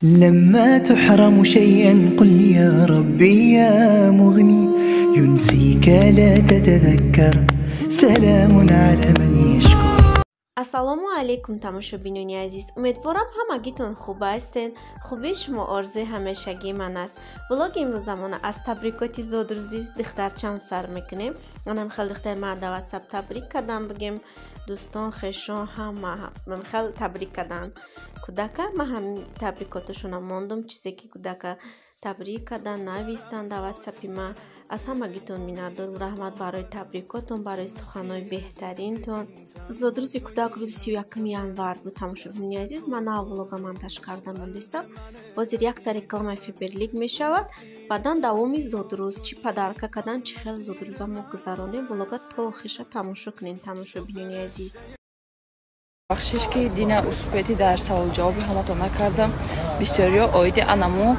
لما تحرم شيئا قل يا ربي يا مغني ينسيك لا تتذكر سلام على من يشكر. Ассалому алайкум, тамошобинони азиз. Умедворам, ҳамагитон хуб ҳастен. Хубии шумо орзуи ҳамешагии ман аст. Влоги имрӯзамона аз табрикоти зодрӯзи духтарчам сар мекунем. Анам хел духтари ман да Ватсап табрик кардам, бигем, дӯстон, хешон, ҳама хел табрик карданд кӯдака. Ман ҳам табрикоташона мондум, чизе ки кӯдака табрик кардан, навистанд дар Ватсапи ман. Аз ҳамагитон миннатдорам, раҳмат барои табрикотон, барои суханҳои беҳтаринтон. Зодрӯзи кӯдак рӯзи 31 январ буд, тамошобинони азиз. Ман нав влога монтаж карда мондистам. Ҳозир якта рекламаи Фаберлик мешавад, баъдан давоми зодрӯз, чӣ подарка кардан, чӣ хел зодрӯза мо гузаронем. Влога то охиша тамошо кунед, тамошобинони азиз. Бахшиш, ки дина успеть дар саволҷавоби ҳаматон накардам. Бисёриё оиди анаму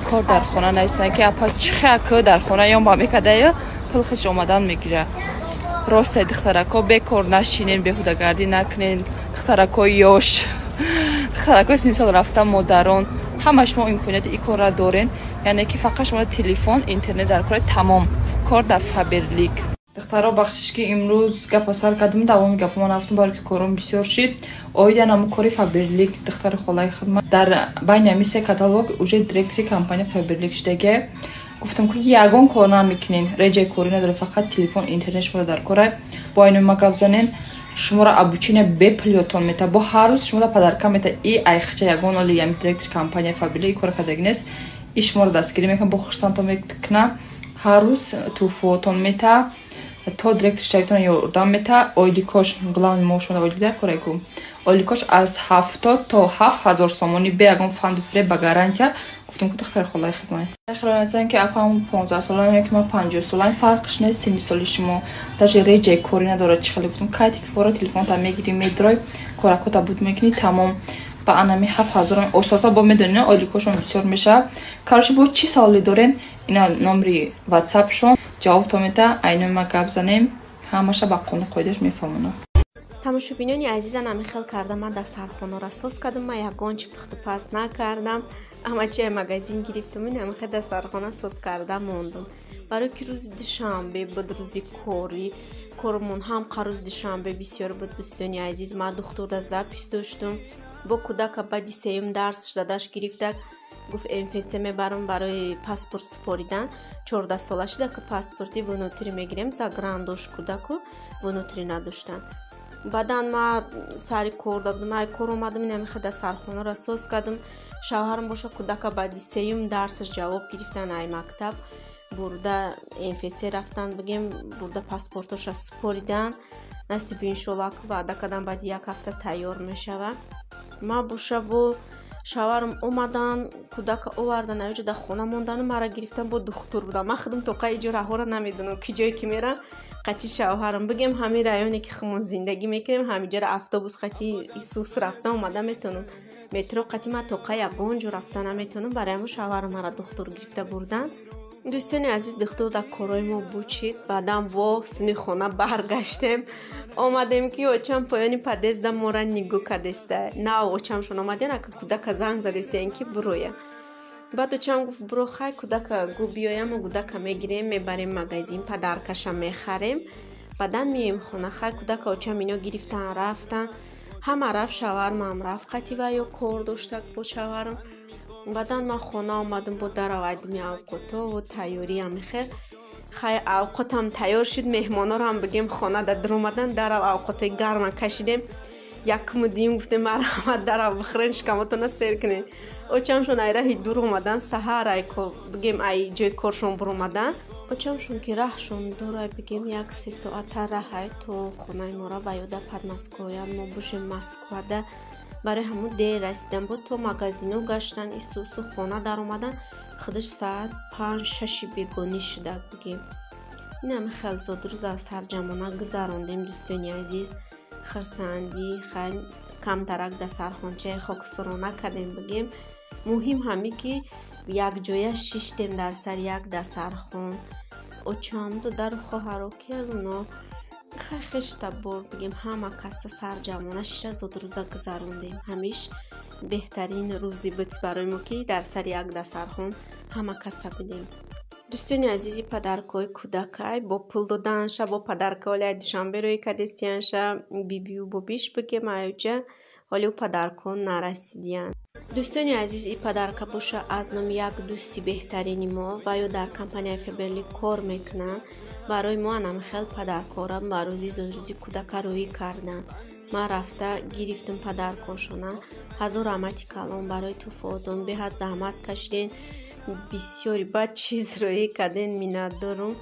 кор дар хона нависанд, ки апа, чӣ хел дар хона ён ба мекардая, пул худш омадан мегира. Росте, духтарако, бекор нашинен, беҳудагардӣ накунен. Духтаракои ёш, духтаракои синни сол рафта, модарон, ҳама шумо имконияти ин корра дорен. Яъне ки фақат шумо телефон, интернет дар кора, тамом. Кор дар Фаберлик. Духтаро, бахшиш, ки имрӯз гапа сар кардем, давоми гапо нафтум, баро ки кором бисёр шид. Оиди анаму кори Фаберлик, духтари холаи хидмат дар байни ами се каталог уже директори компания Фаберлик шудаге. Гуфтам, ки ягон кор намекунен, реҷаи корӣ надоре, фақат телефон, интернет шуморо дар кора. Бо айнои ма гап занен, шуморо обучение бепул ёдтон мета, бо ҳар рӯз шуморо подарка мета. И айхча ягон оли ями директори компания Фаберлик кора кардаги нест. И шуморо дастгирӣ мекунад, бо хурсандтон мекуна, ҳар рӯз тӯҳфаотон мета, то директор шавитон ёрдам мета. Ойликош, главный мо шумо ойлик дар кораку, ойликош аз 70 то 7000 сомонӣ, бе ягон фанду фиреб, ба гарантия. Гуфтам, ки духтари холаи хидмат хелоназан, ки апам 15 сола ё ки ман 50 сола, фарқш нест. Синни соли шумо даже реҷаи корӣ надорад. Чӣ хеле гуфтам, кайти фора телефонта мегирӣ, медрой, коракота буд мекунӣ, тамом. Ба анами 7000 ососа бо медонӣ, ойликошон бисёр мешавад. Короче, бо чӣ саволе дорен, ина номери Ватсапшон, ҷавобто мета. Айнои ма гап занем, ҳамаша ба қонун қоидаш мефаҳмонам. Тамошобинони азизан, ҳамин хел карда ман дастархонаро соз кардам. Ман ягон чи пухтупаз накардам, ҳама чиа магазин гирифтам. Ин ҳамин хел дастархона соз карда мондум, барои ки рӯзи душанбе буд, рӯзи корӣ, кормон ҳам рӯзи душанбе бисёр буд. Дӯстони азиз, ман духтурда запись доштум бо кӯдака. Баъди сеюм дарс дадаш гирифта, гуфт, МФЦ мебарам барои паспорт супоридан. 14 сола шуда, ки паспорти внутри мегирем, загран дошт кӯдаку, внутри надоштан. Баъдан ма сари кор да будам, ай кор омадам, инами хел дастархонаро соз кардам. Шавҳарам боша кӯдака баъди сеюм дарсаш ҷавоб гирифтан, ай мактаб бурда МФЦ рафтан, бигем, бурда паспортоша супоридан. Насиб, иншолло, ки ваъда кардам, баъди як ҳафта тайёр мешавад. Ма боша бо шавҳарам омадан, кӯдака овардан, аёҷа дар хона мондану мара гирифтан, бо духтур будам. Ман худам тоқа иҷо раҳҳоро намедонам, ки ҷое ки мерам қати шавҳарам, бигем, ҳамин районе ки худмон зиндагӣ мекунем, ҳамиҷара автобус қати Исус рафта омада метавонам, метро қати ман тоқа ягон ҷо рафта наметавонам. Барои ҳамон шавҳарам мара духтур гирифта бурдан. Дӯстони азиз, духтур дар корҳои мо бучид. Баъдан во сини хона баргаштем, омадем, ки очам поёни подъезда мора нигоҳ кардеста. Нав очамшон омаден, ака кӯдака занг задестиян, ки буроя. Баъд очам гуфт: «Буро, хай, кӯдака гу биёям, кӯдака мегирем, мебарем магазин, подаркаша мехарем, баъдан меоем хона». Хай, кӯдака очам ино гирифтан, рафтан, ҳама рафт, шавҳармам рафт қати ва ё кор дошта бо шавҳарам. Баъдан ман хона омадам, бо даровардими авқотову тайёриам хел. Хай, авқотам тайёр шуд, меҳмонорам, бигем, хона да дуромадан, дарав авқотои гарма кашидем. Якуму дуюм гуфтем: «Марҳамат, дарав бихӯрен, шикамотона сер кунен». Очамшон ай раҳи дур омадан, саҳар ай, бигем, ай ҷои коршон буромадан. Очамшон ки раҳшон дурай, бигем, як се соата раҳай то хонаи мора ва ё да Подмосковья, мо бошем Москвада. Барои ҳамун дер расидан буд, то магазино гаштан, исусу хона даромадан, худаш соат 5-6 бегонӣ шуда, бигем. Ин ҳами хел зодрӯз аз сарҷамона гузарондем, дӯстони азиз. Хурсандӣ, хай, камтарак да сархончаи хоксурона кардем, бигем. Муҳим ҳаме ки якҷоя шиштем дар сари як дастархон, очам, додару хоҳаро, келуно, хай, хештабор, бигем, ҳама каса сарҷамона шиша зодрӯза гузарондем. Ҳамиш Беҳтарин рӯзе буд барои мо, ки дар сари як дастархон ҳама каса будем. Дӯстони азизи, подаркҳои кӯдакай бо пул доданша, бо подарка оли Душанбе рӯй кадестиянша, бибию бобиш бигем, аюҷа ҳоли ӯ подаркҳо нарасидиянд. Дӯстони азиз, и подарка боша аз номи як дӯсти беҳтарини мо ва ё дар компанияи Фаберлик кор мекунанд. Барои мо анам хел подаркҳоро ба рӯзи зодрӯзи кӯдака рӯӣ карданд. Ман рафта гирифтам подаркҳошона. Ҳазор раҳмати калон барои тӯҳфаотон, беҳад заҳмат кашиден, бисёри бад чиз рӯӣ карден, миннатдорум.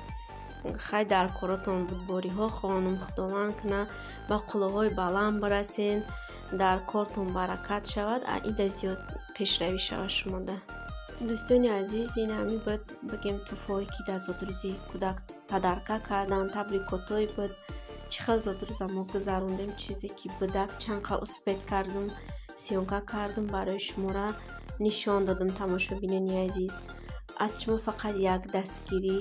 Хай, дар коротон будбориҳо хонум, Худованд куна ба қуллаҳои баланд барасен, дар кортон баракат шавад, ида зиёд пешравӣ шавад шумода. Дӯстони азиз, ин ҳами буд, бигем, тӯҳфаҳое, ки дар зодрӯзи кӯдак подарка карданд, табрикотҳое буд. Чӣ хел зодрӯза мо гузарондем, чизе ки будак, чанд қа успеть кардум, съёмка кардум, барои шуморо нишон додам. Тамошобинони азиз, аз шумо фақат як дастгирӣ: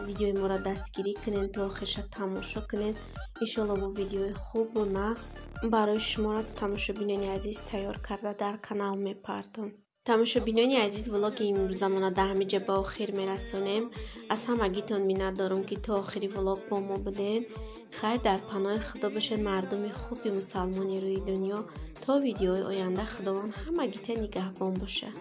видеои моро дастгирӣ кунед, то охирша тамошо кунед. Иншоалло, бо видеои хубу нағз барои шуморо, тамошобинони азиз, тайёр карда дар канал мепартом. Тамошобинони азиз, влоги имрӯзамона дар ҳамин ҷа ба охир мерасонем. Аз ҳамагитон миннат дорум, ки то охири влог бо мо будед. Хайр, дар паноҳи Худо бошед, мардуми хуби мусалмони рӯи дунё. То видеои оянда Худованд ҳамагита нигаҳбон бошад.